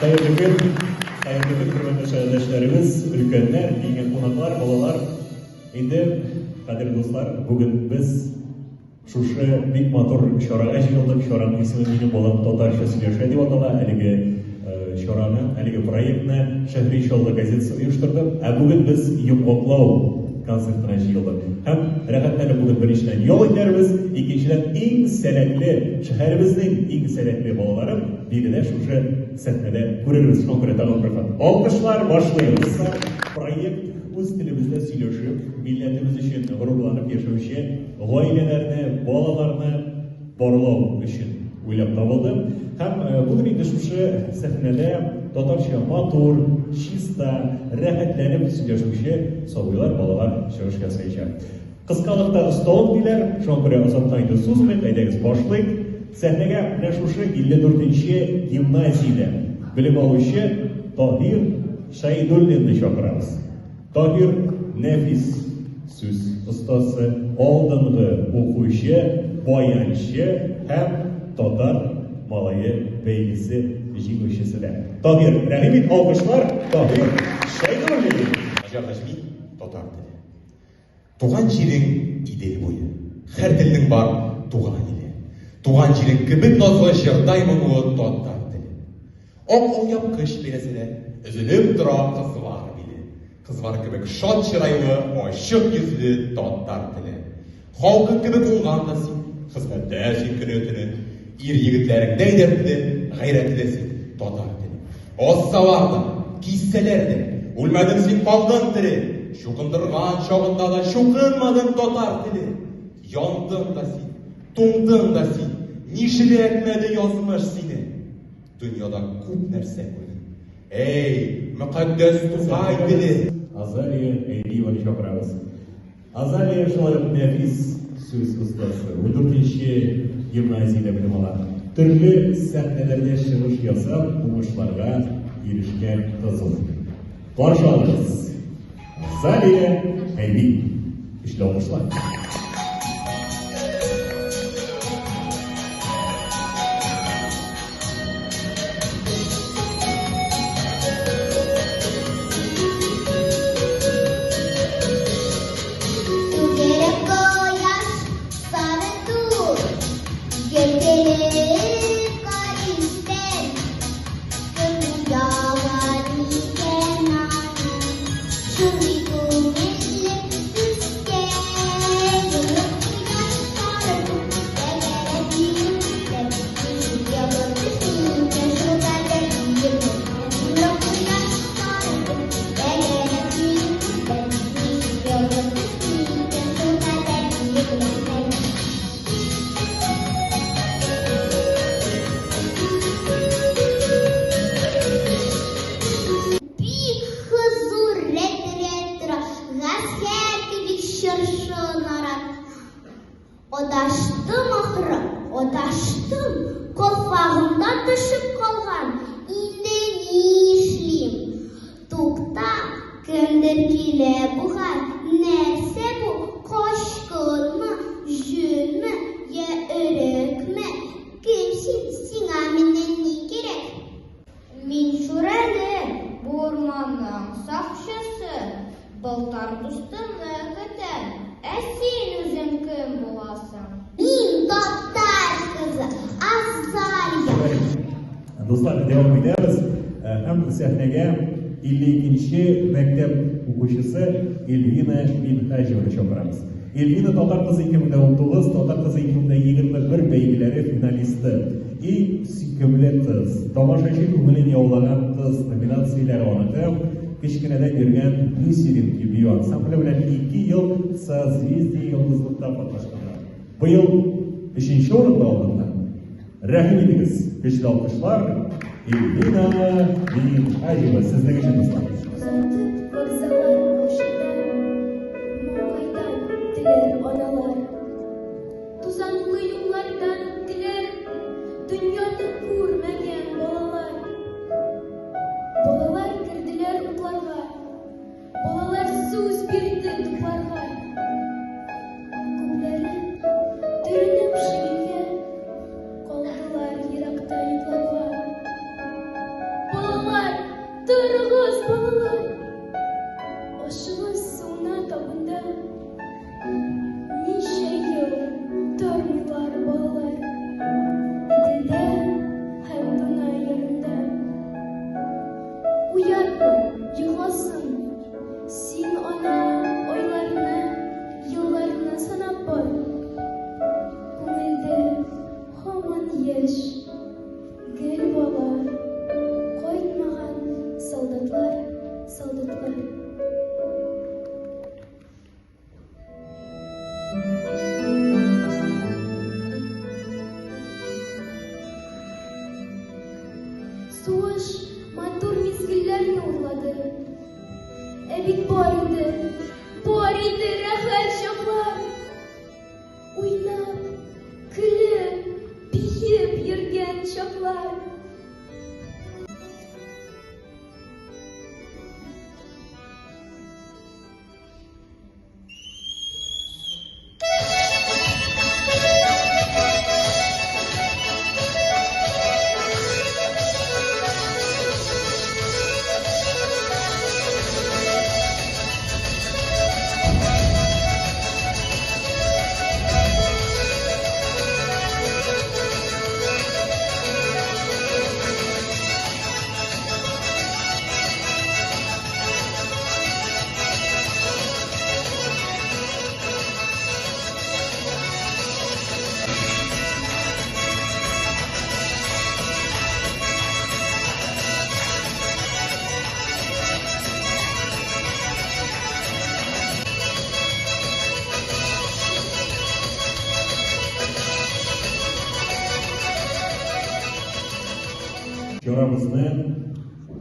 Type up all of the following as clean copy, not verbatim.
Хәерле көн, хәерле көн, хөрмәтле шәһәрдәшләребез, өлкәннәр, килгән кунаклар, балалар. Инде, кадерле дуслар, бүген без шушы бик матур чарага җыелдык. Чараның исеме Минем балам татарча сөйләшә дип атала. Әлеге э, чараны, әлеге проектны Шәһри Чаллы газетасы оештырды. Ә бүген без йомгаклау концертына җыелдык. Һәм рәхәтләнеп бүген беренчедән ял итәрбез, икенчедән иң сәләтле, шәһәребезнең иң сәләтле балаларын биредә шушы сәхнәдә күрербез. Шуңа күрә тагын бер кат алкышлар башлыйбыз. Проект үз телебездә сөйләшеп, милләтебез өчен горурланып яшәүче гаиләләрне, балаларны барлау өчен уйлап табылды. Һәм э, бүген инде шушы сәхнәдә татарча матур, чиста, рәхәтләнеп сөйләшүче сабыйлар, балалар чыгыш ясаячак. Кыскалыкта осталык диләр, шуңа күрә озакка инде сузмыйк, әйдәгез башлыйк. Сәхнәгә менә шушы 54 нче гимназиядә белем алучы Таһир Шәйдуллинны чакырабыз. Таһир нәфис сүз остасы, алдынгы укучы, баянчы һәм татар малае бәйгесе җиңүчесе дә. Таһир, рәхим ит, алкышлар, Таһир Шәйдуллин! Наҗар Нәҗми, татар теле. Туган җирең Идел буе. Һәр телнең бар туган иле. Туган җирең кебек назлы җырдай моңлы татар теле. Ак алъяпкыч бирәселәр, өзелеп тора кызлар биле. Кызлар кебек шат чырайлы, ачык йөзле татар теле. Халкың кебек уңган да син, хезмәттә син көне-төне. Ир-егетләреңдәй дәртле, гайрәтле син, татар теле. Ассалар да, киссәләр дә, үлмәдең син, калдың тере. Чукындырган чагында да чукынмадың, татар теле. Яндың да син, туңдың да син, нишләтмәде язмыш сине. Дөньяда күп нәрсә күрдем. Эй, мөкатдәс Тукай теле! Азалия Әйдиеваны чакырабыз. Азалия шулай ук нәфис сүз остасы, 14 гимназиядә белем ала. Төрле сәхнәләрдә чыгыш ясап, уңышларга ирешкән кыз ул. Каршы алыгыз! Азалия Әйди. Көчле алкышлар. Түгәрәк кояш, сары туп, Гөлгелеп каристән, Кем уяла икән аны? Шундый күңелле төскә Юлык кояш, сары туп, Тәгәрәп йөрүләр, Ничек ябып төште икән шулкадәр биеккә? Юлык кояш, сары туп, Тәгәрәп йөрүләр, Ничек ябып төште икән шулкадәр биеккә? Бик хозур рәт-рәт тора, Гаскәр кебек чыршы нарат. Адаштым ахры, адаштым, Калфагымда төшеп калган, Инде нишлим? Тукта, кемдер килә бугай, Нәрсә бу, качкынмы, җөнме, я өрекме? Кем син, сиңа миннән ни кирәк? Мин Шүрәле, бу урманның сакчысы. Былтар дустымны көтәм. Ә син үзең кем буласың? Мин татар кызы, Азалия. Дуслар, дәвам итәбез. Э, һәм сәхнәгә 52 мәктәп укучысы Эльвина Минһаҗеваны чакырабыз. Эльвина Татар кызы 2019, Татар кызы 2021 бәйгеләре финалисты. И сөйкемле кыз, тамашачы күңелен яулаган кыз номинацияләре аныкы. Кечкенәдән йөргән Бисеринки бию ансамбле белән 2 ел Созвездие йолдызлыкта катнашканнар. Быел өченче урында алдылар. Рәхим итегез, көчле алкышлар. Эльвина Минһаҗева сезнең өчен, дуслар. Озатып вокзаллар башында Моңгайдан үттеләр аналар. Тузанлы юллардан үттеләр Дөньяны күрмәгән балалар. Балалар керделәр утларга, Балалар сүз бирде тупларга. Күпләре төренеп шигырьгә Калдылар еракта йокларга. балалар. Ашыгыз суына табында. Ничә ел тормыйлар балалар. Иделдә һәм Дунай ярында. Уятма, йокласын. Син ана айларны, елларны санап бар. Күңелдә һаман яшь, гел бала. Кайтмаган солдатлар, солдатлар. Сугыш матур мизгелләрне урлады. Ә бит бар иде, бар иде рәхәт чаклар. Уйнап, көлеп, биеп йөргән чаклар. Чарабызны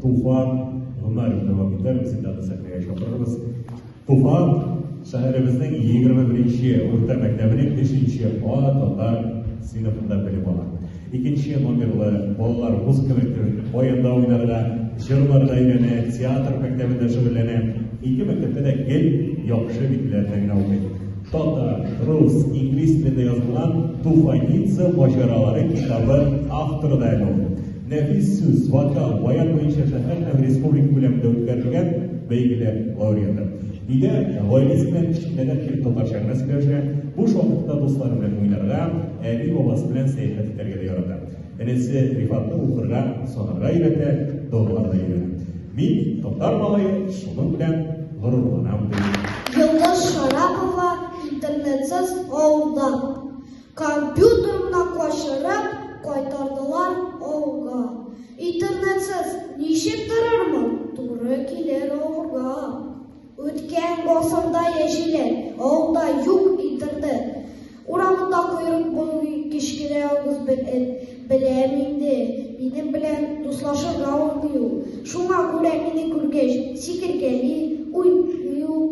Туфан Гомәров дәвам итәр, без инде аны сәхнәгә чакырырбыз. Туфан шәһәребезнең 21 урта мәктәбенең 3 А татар сыйныфында белем ала. Икенче номерлы балалар музыка мәктәбендә баянда уйнарга, җырларга өйрәнә, театр мәктәбендә шөгыльләнә. Ике мәктәптә дә гел яхшы билгеләрдә генә укый. Татар, рус, инглиз телендә язылган Туфаница маҗаралары китабы авторы да әле ул. Нәфис сүз, вокал, баян буенча шәһәр һәм республика күләмендә үткәрелгән бәйгеләр лауреаты. Өйдә гаиләсе белән кечкенәдән килеп татарча гына сөйләшә, буш вакытында дуслары белән уйнарга, әби-бабасы белән сәяхәт итәргә дә ярата. Энесе Рифатны укырга, санарга өйрәтә, догалар да өйрәнә. Мин татар малае, шуның белән горурланам, ди. Йолдыз Шарапова интернетсыз авылда. Компьютерымны качырып кайтардылар авылга. Интернетсыз ничек торырмын, туры килер авырга. Үткән гасырда яшиләр, авылда юк интернет. Урамында койрык булмый кечкенә ялгыз бер эт. Беләм инде, минем белән дуслашырга уйлый ул. Шуңа күрә мине күргәч, сикергәли, уйный ул.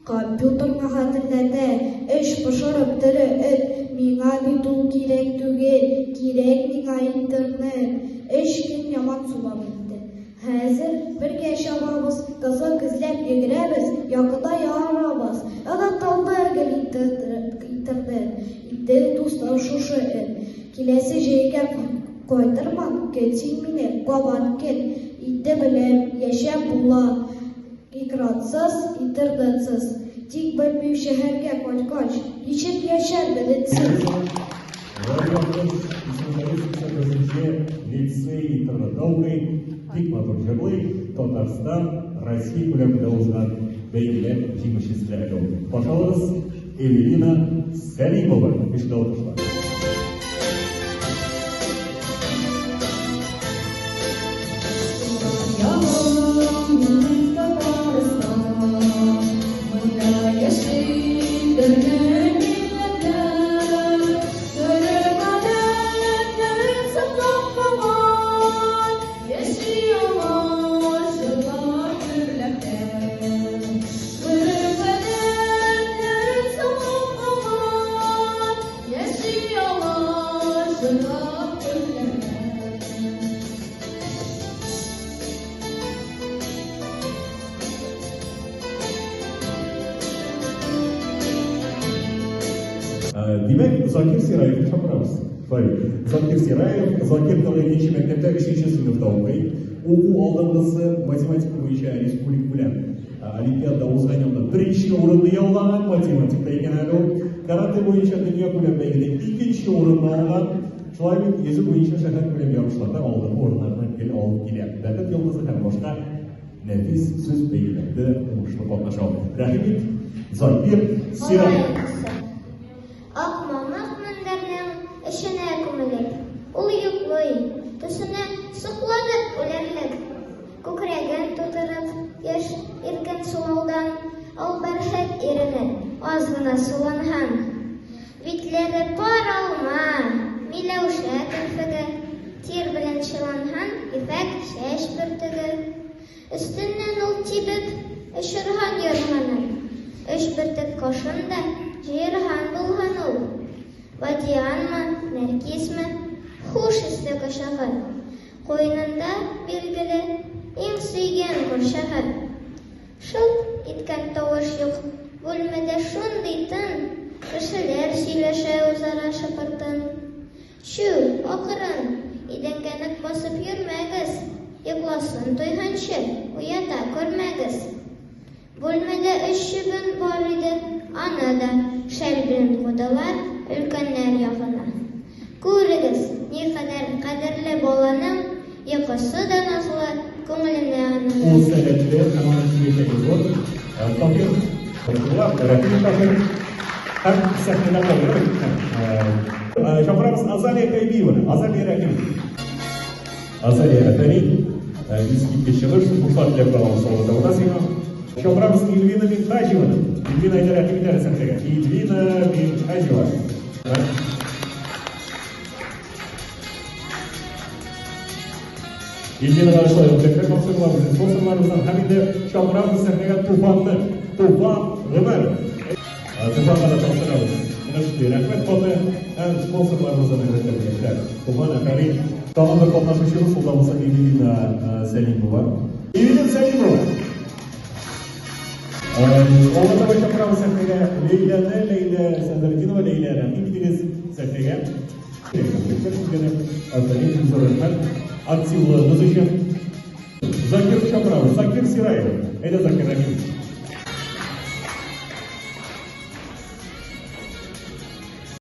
Компьютерны хәтерләтә, эч пошырып тере эт, миңа бит ул кирәк түгел, кирәк миңа интернет. Өч көн яман сулап китте. Хәзер бергә чабабыз, кызык эзләп йөгерәбез, якында ярабыз. Онытылды гел интернет, инде дустым шушы эт. Киләсе җәйгә кайтырмын, көт син мине, кабат көт. Инде беләм, яшәп була. Экрансыз, интернетсыз. Тик белмим шәһәргә кайткач, ничек яшәрмен этсез. Районыбыз 889 лицей-интернатта укый, бик матур җырлый, Татарстан, Россия күләмендә узган бәйгеләр җиңүчесе дә әле ул. Пожалуйста, Эвелина Сәлимова, көчле алкышлар. Димәк, Закир Сираевны чакырабыз. Шулай. Закир Сираев, Закир 42 мәктәптә 3 сыйныфта укый. Уку алдынгысы, математика буенча республикакүләм олимпиадада узган елда беренче урынны яулаган математик та икән әле ул. Каратэ буенча дөньякүләм бәйгедә икенче урынны алган. Шулай бит йөзү буенча шәһәркүләм ярышларда алдынгы урыннарны гел алып килә. Бәхет йолдызы һәм башка нәфис сүз бәйгеләрдә уңышлы катнаша ул. Рәхим ит, Закир Сирай. Ак мамык мендәрнең эченә күмелеп, ул йоклый, төсенә сокланып үләрлек. Күкрәген тутырып, яшь иркен сулаудан ал бәрхет ирене аз гына суланган. Битләре пар алма, миләүшә керфеге, тир белән чыланган ефәк чәч бөртеге. Өстеннән ул тибеп очырган юрганын, өч бөртек кашын да җыерган булган ул. Бадьянмы, нәркисме, хуш исле кочагы, куенында, билгеле, иң сөйгән курчагы. Шылт иткән тавыш юк, бүлмәдә шундый тын, кешеләр сөйләшә үзара шыпыртын. Чү, акрын, идәнгә нык басып йөрмәгез, йокласын туйганчы, уята күрмәгез. Бүлмәдә өч чебен бар иде, аны да шәл белән кудылар өлкәннәр ягына. Күрегез, никадәр кадерле баланың йокысы да назлы, күңеленә аның. Ул сәләтле һәм аның киләчәге зур. Таһир Рәхим Таһир һәм сәхнәдә калдырып чакырабыз Азалия Кайбиеваны. Азалия Рәхим. Азалия, афәрин. Искиткеч чыгыш. Уңышлар теләп калабыз алга таба да сиңа. Чакырабыз Ильвина Минһаҗеваны. Ильвина, әйдә рәхим ит әле сәхнәгә. Ильвина Минһаҗева. Ильвинага шулай ук рәхмәт тапшырыла безнең спонсорларыбыздан һәм инде чакырабыз сәхнәгә Туфанны. Туфан Гомәр. Туфанга да тапшырабыз. Менә шундый рәхмәт хаты һәм спонсорларыбыздан әлбәттә бүләкләр. Туфан, афәрин. Тагын бер катнашучыбыз ул да булса Эвелина Сәлимова. Эвелина Сәлимова. Алга таба чакырабыз сәхнәгә Ләйләне, Ләйлә Сәдретдинова, Ләйлә, рәхим итегез сәхнәгә. Афәрин, зур рәхмәт активлыгыгыз өчен. Закир чакырабыз, Закир Сираев. Әйдә, Закир, рәхим ит.